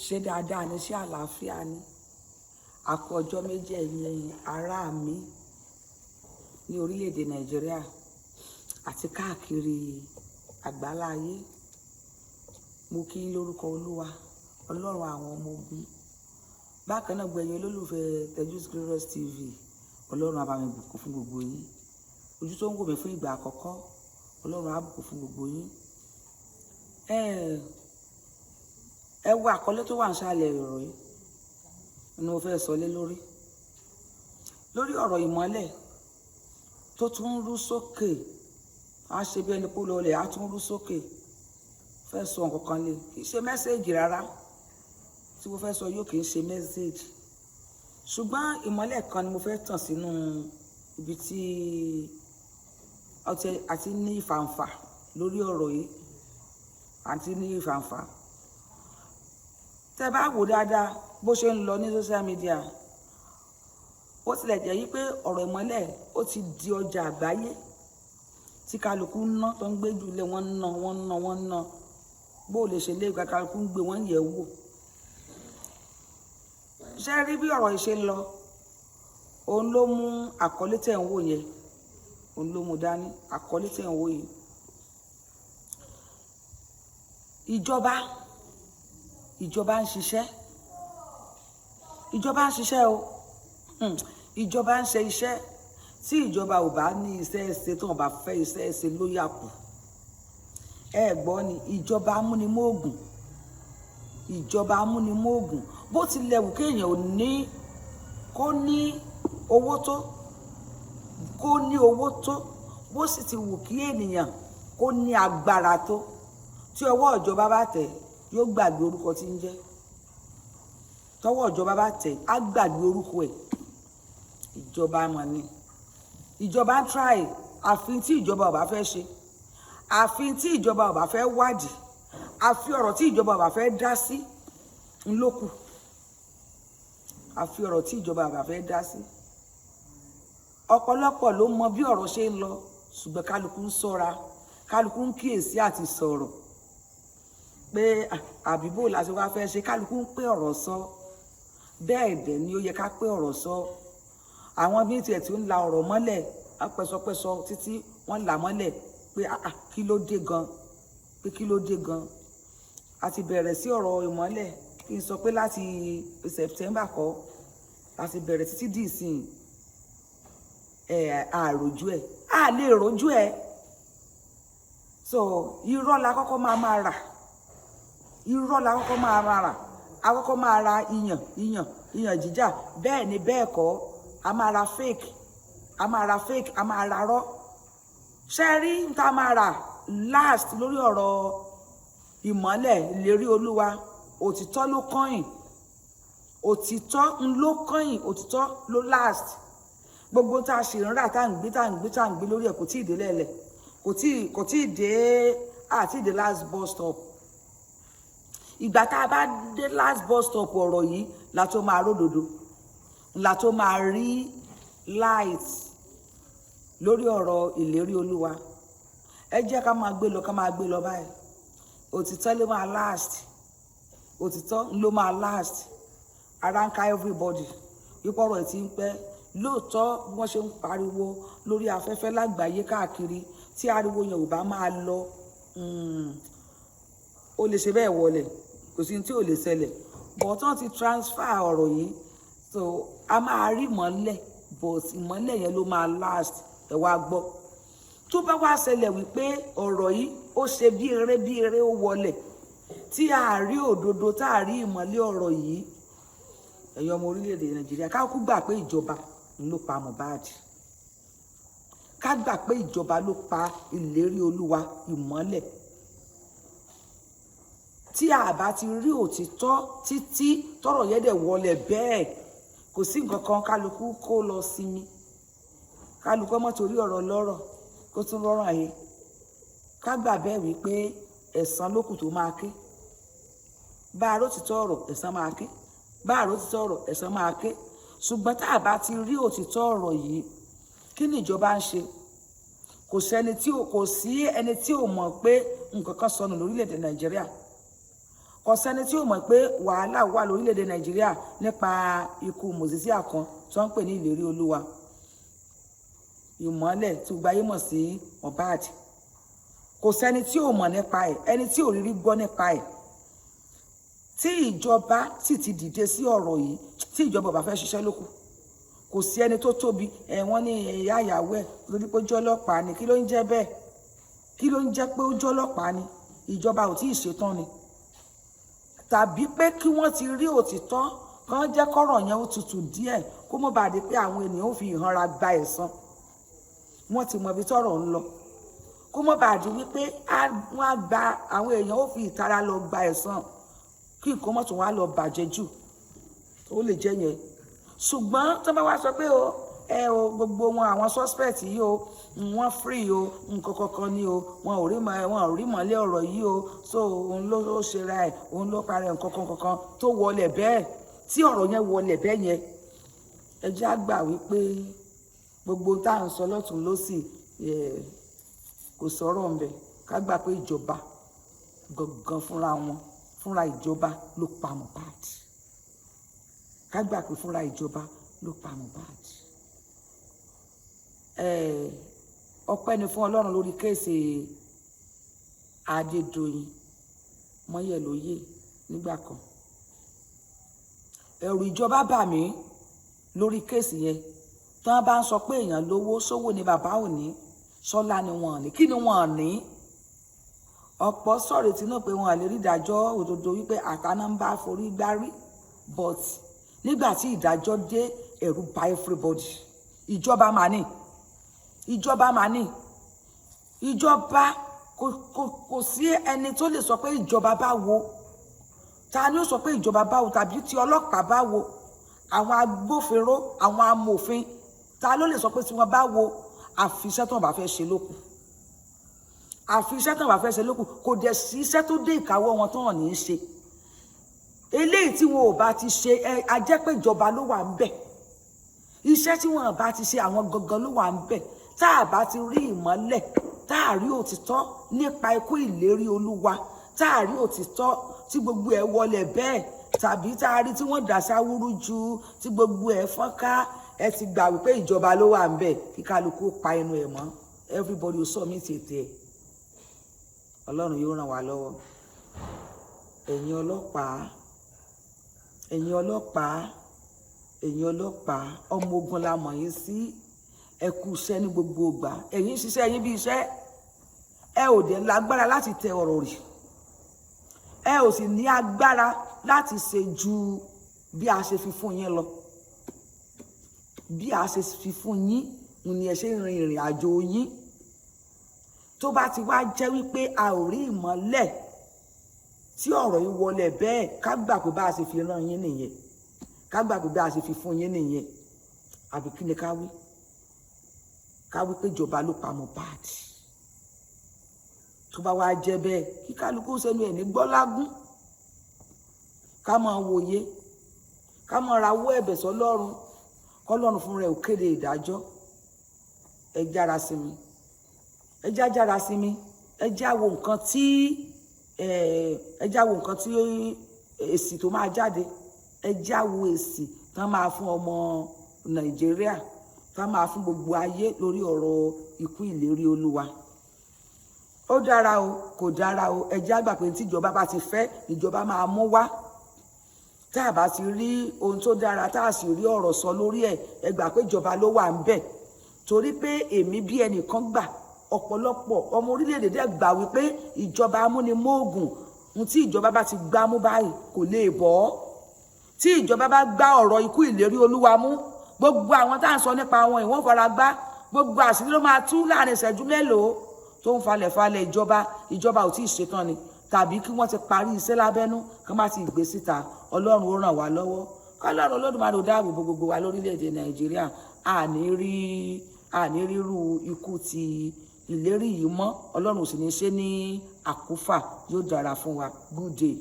Ṣé dáadáa ni? Ṣé àlàáfíà ni? A kú ọjọ́ méjì, ẹ̀yin ará mi ní orílẹ̀-èdè Nàìjíríà àti káàkiri àgbáláyé. Mo kí yín lórúkọ Olúwa, Ọlọ́run àwọn ọmọ ogun. Bákan náà, gbogbo ẹ̀yin olólùfẹ́ Tejus Glorious TV, Ọlọ́run á bá mi bùkún fún gbogbo yín. Ojú tó ń wò mí fún ìgbà àkọ́kọ́, Ọlọ́run á bùkún fún gbogbo yín. Ẹ wo àkọlé tó wà nísàlẹ̀ ọ̀rọ̀ yìí ni mo fẹ́ sọ lé lórí. Lórí ọ̀rọ̀ ìmọ́lẹ̀ tó tún ń rú sókè, á ṣe bí ẹni pé ó lọlẹ̀, á tún rú sókè. Fẹ́ sọ nǹkan kan lé, kì í ṣe message rárá. Tí mo fẹ́ sọ yóò kì í ṣe message. Ṣùgbọ́n ìmọ́lẹ̀ kan ni mo fẹ́ tàn sínú ibi tí àti ní ìfàǹfà lórí ọ̀rọ̀ yìí, àti ní ìfàǹfà. Tẹ́ bá wò dáadáa bó ṣe ń lọ ní social media, ó tilẹ̀ jẹ́ wípé ọ̀rọ̀ ìmọ́lẹ̀ ó ti di ọjà àgbáyé tí kálukú ń ná, tó ń gbé jùlẹ̀, wọ́n ń ná, wọ́n ń ná, wọ́n ń ná. Bó lè ṣe lé ìgbà kálukú ń gbé, wọ́n ń yẹ̀ wò. Ṣé rí bí ọ̀rọ̀ yìí ṣe ń lọ? Òun ló mú àkọlé tẹ̀ ń wò yẹn, òun ló mú dání, àkọlé tẹ̀ ń wò yìí. Ìjọba ń ṣiṣẹ́, ìjọba ń ṣiṣẹ́ o. Ìjọba ń ṣe iṣẹ́. Tí ìjọba ò bá ní iṣẹ́ ṣe, tí wọ́n bá fẹ́ iṣẹ́ ṣe ló yà kù. Ẹ gbọ́ ni, ìjọba amúnimóògùn, ìjọba amúnimóògùn. Bó tilẹ̀ wù kéèyàn ò ní kó ní owó tó, kó ní owó tó, bó sì ti wù kí ènìyàn kó ní agbára tó, tí ọwọ́ ìjọba bá tẹ̀, yóò gbàgbé orúkọ tí ń jẹ́. Tọwọ́ ìjọba bá tẹ̀, á gbàgbé orúkọ ẹ̀. Ìjọba mọ̀ ni ìjọba ń try. Àfi tí ìjọba ò bá fẹ́ ṣe, àfi tí ìjọba ò bá fẹ́ wádìí, àfi ọ̀rọ̀ tí ìjọba ò bá fẹ́ dá sí ńlókù, àfi ọ̀rọ̀ tí ìjọba ò bá fẹ́ dá sí. Ọ̀pọ̀lọpọ̀ ló mọ bí ọ̀rọ̀ ṣe ń lọ, ṣùgbọ́n kálukú ń ṣọ́ra, kálukú ń kíyèsí àti sọ̀rọ̀ pé àbíbò la ṣe wá fẹ́ ṣe. Kálukú ń pé ọ̀rọ̀ sọ, bẹ́ẹ̀ dẹ̀ ni ó yẹ ká pé ọ̀rọ̀ sọ. Àwọn bí tiẹ̀ tí ń la ọ̀rọ̀ mọ́lẹ̀ pẹ́sọpẹ́sọ títí wọ́n là mọ́lẹ̀ pé kí ló dé gan, pé kí ló dé gan. A ti bẹ̀rẹ̀ sí ọ̀rọ̀ ìmọ́lẹ̀, kí n sọ pé láti September kọ́ láti bẹ̀rẹ̀ títí di ìsìn ẹ̀, àròjú ẹ̀, a lè rojú ẹ̀. So irọ́ la kọ́kọ́ máa máa rà, irọ́ la kọ́kọ́ máa máa rà. A kọ́kọ́ máa ra iyàn, iyàn, iyàn jíjà. Bẹ́ẹ̀ ni, bẹ́ẹ̀ kọ́, a máa ra fake, a máa ra fake, a máa ra rọ́. Ṣe rí n ta máa rà last lórí ọ̀rọ̀ ìmọ́lẹ̀ ìlérí Olúwa? Òtítọ́ ló kọ́yìn, òtítọ́ ń ló kọ́yìn, òtítọ́ ló last. Gbogbo tá a ṣe ń rà, tá à ń gbé, tá à ń gbé, tá à ń gbé lórí ẹ̀, kò tí ì dé lẹ́lẹ̀, kò tí ì dé, àti dé last bus stop. Ìgbà tá a bá dé last bus stop ọ̀rọ̀ yìí la tó máa ródòdó, la tó máa rí light lórí ọ̀rọ̀ ìlérí Olúwa. Ẹ jẹ́ ká máa gbé lọ, ká máa gbé lọ báyìí. Òtítọ́ ló máa last, òtítọ́ ló máa last. Ara ń ká everybody wípé ọ̀rọ̀ ẹ̀ ti ń pẹ́ lóòótọ́. Bí wọ́n ṣe ń pariwo lórí afẹ́fẹ́ lágbàáyé káàkiri, tí ariwo yẹn ò bá máa lọ, ó lè ṣe bẹ́ẹ̀ wọlẹ̀, kò sí tí ò lè ṣẹlẹ̀. But wọ́n ti transfer ọ̀rọ̀ yìí, so a máa rí ìmọ́lẹ̀, but ìmọ́lẹ̀ yẹn ló máa last. Ẹ wá gbọ́, tó bá wá ṣẹlẹ̀ wípé ọ̀rọ̀ yìí ó ṣe bí eré bí eré, ó wọlẹ̀, tí a rí òdodo, tá a rí ìmọ́lẹ̀ ọ̀rọ̀ yìí, ẹ̀yin ọmọ orílẹ̀-èdè Nàìjíríà, ká kú gbà pé ìjọba ló pa Mohbad, ká gbà pé ìjọba ló pa ìlérí Olúwa, ìmọ́lẹ̀. Tí a bá ti rí òtítọ́ títí tọ́rọ̀ yẹn dẹ̀ wọlẹ̀ bẹ́ẹ̀, kò sí nǹkan kan. Kálukú kó lọ sinmi, kálukú ọmọ torí ọ̀rọ̀ lọ́rọ̀ kó tún rọrùn àyè. Ká gbà bẹ́ẹ̀ wípé ẹ̀san lókù tó máa ké. Bá a rótìtọ́ ọ̀rọ̀, ẹ̀san máa ké. Bá a rótìtọ́ ọ̀rọ̀, ẹ̀san máa ké. Ṣùgbọ́n tá a bá ti rí òtítọ́ ọ̀rọ̀ yìí, kí ni ìjọba ń ṣe? Kò sí ẹni tí ò mọ̀ pé nǹkan kan sọnù lórílẹ̀‐èdè Nàìjíríà. Kò sẹ́ni tí ò mọ̀ pé wàhálà wà lórílẹ̀‐èdè Nàìjíríà nípa ikú musician kan tó ń pè ní Ìlérí Olúwa, Ìmọ́lẹ̀, tí gbogbo ayé mọ̀ sí Mohbad. Kò sẹ́ni tí ò mọ̀ nípa ẹ̀, ẹni tí ò rírí gbọ́ nípa ẹ̀. Tí ìjọba sì ti dìde sí ọ̀rọ̀ yìí, tí ìjọba ò bá fẹ́ ṣiṣẹ́ lókù, kò sí ẹni tó tóbi ẹ̀. Wọ́n ní ìyá ìyàwó ẹ̀ lórí pé ó jẹ́ ọlọ́pàá ni. Kí ló ń jẹ́ bẹ́ẹ̀? Kí ló ń jẹ́ pé ó jẹ́ ọlọ́pàá ni? Ìjọba ò tí ì ṣetán ni, tàbí pé kí wọ́n ti rí òtítọ́ kán jẹ́ kọ́rọ̀ yẹn ó tutù díẹ̀, kó mọ́ bàa di pé àwọn ènìyàn ó fi ìhanra gba ẹ̀san. Wọ́n ti mọ ibi tọ́rọ̀ ń lọ, kó mọ́ bàa di wípé wọ́n á gba àwọn èèyàn ó fi ìtara lọ gba ẹ̀san, kí nǹkan mọ́tò wá lọ bàjẹ́ jù. Ó lè jẹ́ yẹn. Ṣùgbọ́n tó bá wá sọ pé o ẹ o, gbogbo wọn, àwọn suspect yìí o, wọ́n free o, nǹkan kankan ni o, wọn ò rí mọ́lẹ̀ ọ̀rọ̀ yìí o, so òun ló ṣera ẹ̀, òun ló parẹ́, nǹkan kan kankan tó wọlé bẹ́ẹ̀, tí ọ̀rọ̀ yẹn wọlé bẹ́ẹ̀ yẹn, ẹ jẹ́ á gbà wípé gbogbo tá à ń sọ lọ́tún lọ́sì kò sọ̀rọ̀ ńbẹ. Ká gbà pé ìjọba gangan fúnra wọn, fúnra ìjọba ló pa Mohbad. Ká gbà pé fúnra ìjọba ló pa Mohbad. Ọpẹ́ ni fún Ọlọ́run lórí case Adédoyin Mọ́yẹ̀lóyè. Nígbà kan, ẹ̀rù ìjọba bà mí lórí case yẹn. Tí wọ́n bá ń sọ pé èèyàn lówó sówó ni, bàbá ò ní sọ́lá ni, wọ́n ní kí ni wọ́n ní. Ọ̀pọ̀ sọ̀rọ̀ tí náà pé wọn lè rí ìdájọ́ òdodo, wípé àtàná ń bá forí gbárí. But nígbà tí ìdájọ́ dé, ẹ̀rù bà everybody. Ìjọba mà ní, ìjọba mà ní, ìjọba kò sí ẹni tó lè sọ pé ìjọba bá wo. Ta ni ó sọ pé ìjọba báwo, tàbí tí ọlọ́pàá bá wo, àwọn agbófinró, àwọn amòfin? Ta ló lè sọ pé tí wọ́n bá wo? Àfi iṣẹ́ tó wọ́n bá fẹ́ ṣe lókù, àfi iṣẹ́ tó wọ́n bá fẹ́ ṣe lókù. Kò dẹ̀ sí iṣẹ́ tó dé ìkáwọ́ wọn tó hàn ní í ṣe. Eléyìí tí wọn ò bá ti ṣe, ẹ a jẹ́ pé ìjọba ló wà ń bẹ̀. Iṣẹ́ tí wọn bá ti ṣe, àwọn gangan ló wà ń bẹ̀. Tá a bá ti rí ìmọ́lẹ̀, tá a rí òtítọ́ nípa ikú Ìlérí Olúwa, tá a rí òtítọ́ tí gbogbo ẹ̀ wọlé bẹ́ẹ̀, tàbí tá a rí tí wọ́n dà sáwúrú ju, tí gbogbo ẹ̀ fọ́nká, ẹ ti gbà wípé ìjọba ló wà ń bẹ̀. Kí kálukú pa ẹnu ẹ̀ mọ́, everybody will submit ètè ẹ̀. Ọlọ́run yóò ràn wá lọ́wọ́. Ẹ̀yin ọlọ́pàá, ẹ̀yin ọlọ́pàá, ẹ̀yin ọlọ́pàá, ọmọ ogun la mọ̀ yín sí. Ẹ kú iṣẹ́ ní gbogbo ìgbà. Ẹ̀yin ń ṣiṣẹ́ yín bí iṣẹ́. Ẹ ò dẹ̀ lágbára láti tẹ ọ̀rọ̀ rì, ẹ ò sì ní agbára láti ṣe ju bí a ṣe fi fún yín lọ. Bí a ṣe fi fún yín ni ẹ ṣe ń rin ìrìn àjò yín. Tó bá ti wá jẹ́ wípé a ò rí ìmọ́lẹ̀ tí ọ̀rọ̀ yìí wọlé bẹ́ẹ̀, ká gbà pé bá a ṣe fi rán yín nìyẹn, ká gbà pé bá a ṣe fi fún yín nìyẹn. Àbí kí ni ká wí? Ká wí pé ìjọba ló pa Mohbad. Tó bá wá jẹ́ bẹ́ẹ̀, kí kálukú sẹ́nu ẹ̀ ní gbọ́lágún, ká máa wòye, ká máa rawọ́ ẹ̀bẹ̀ sọ́lọ́run, kọ́lọ́run fún rẹ̀ ò kéde ìdájọ́. Ẹ jára sí mi, ẹ já jára sí mi. Ẹ já wo nǹkan tí èsì tó máa jáde. Ẹ já wo èsì tán máa fún ọmọ Nàìjíríà, tán máa fún gbogbo ayé lórí ọ̀rọ̀ ikú Ìlérí Olúwa. Ó dára o, kò dára o, ẹ jẹ́ àgbà pé tíjọba bá ti fẹ́, ìjọba máa mú wá. Tá a bá ti rí ohun tó dára, tá a sì rí ọ̀rọ̀ sọ lórí ẹ̀, ẹ gbà pé ìjọba ló wà ń bẹ̀. Torí pé èmi bí ẹnìkan gbà, ọ̀pọ̀lọpọ̀ ọmọ orílẹ̀-èdè dẹ̀ gbà wípé ìjọba amúnimóògùn, ohun tí ìjọba bá ti gbá mú báyìí kò lè bọ́. Tí ìjọba bá gbá ọ̀rọ̀ ikú Ìlérí Olúwa mú, gbogbo àwọn tá à ń sọ nípa àwọn ìwọ̀n fara gbá, gbogbo àṣírí ló máa tú láàrin ìṣẹ́jú mélòó tó ń falẹ̀ falẹ̀. Ìjọba ò tí ì ṣetán ni, tàbí kí wọ́n ti parí iṣẹ́ lábẹ́nú kí wọ́n má ti gbé síta. Ọlọ́run ó ràn wá lọ́wọ́. Kọ́lọ́run Olódùmarè ó dáàbò bo gbogbo wa lórílẹ̀‐èdè Nàìjíríà. Àní rírú ikú ti Ìlérí yìí mọ́. Ọlọ́run ò sì ní ṣe ní àkúfà. Yóò dára fún wa. Good day.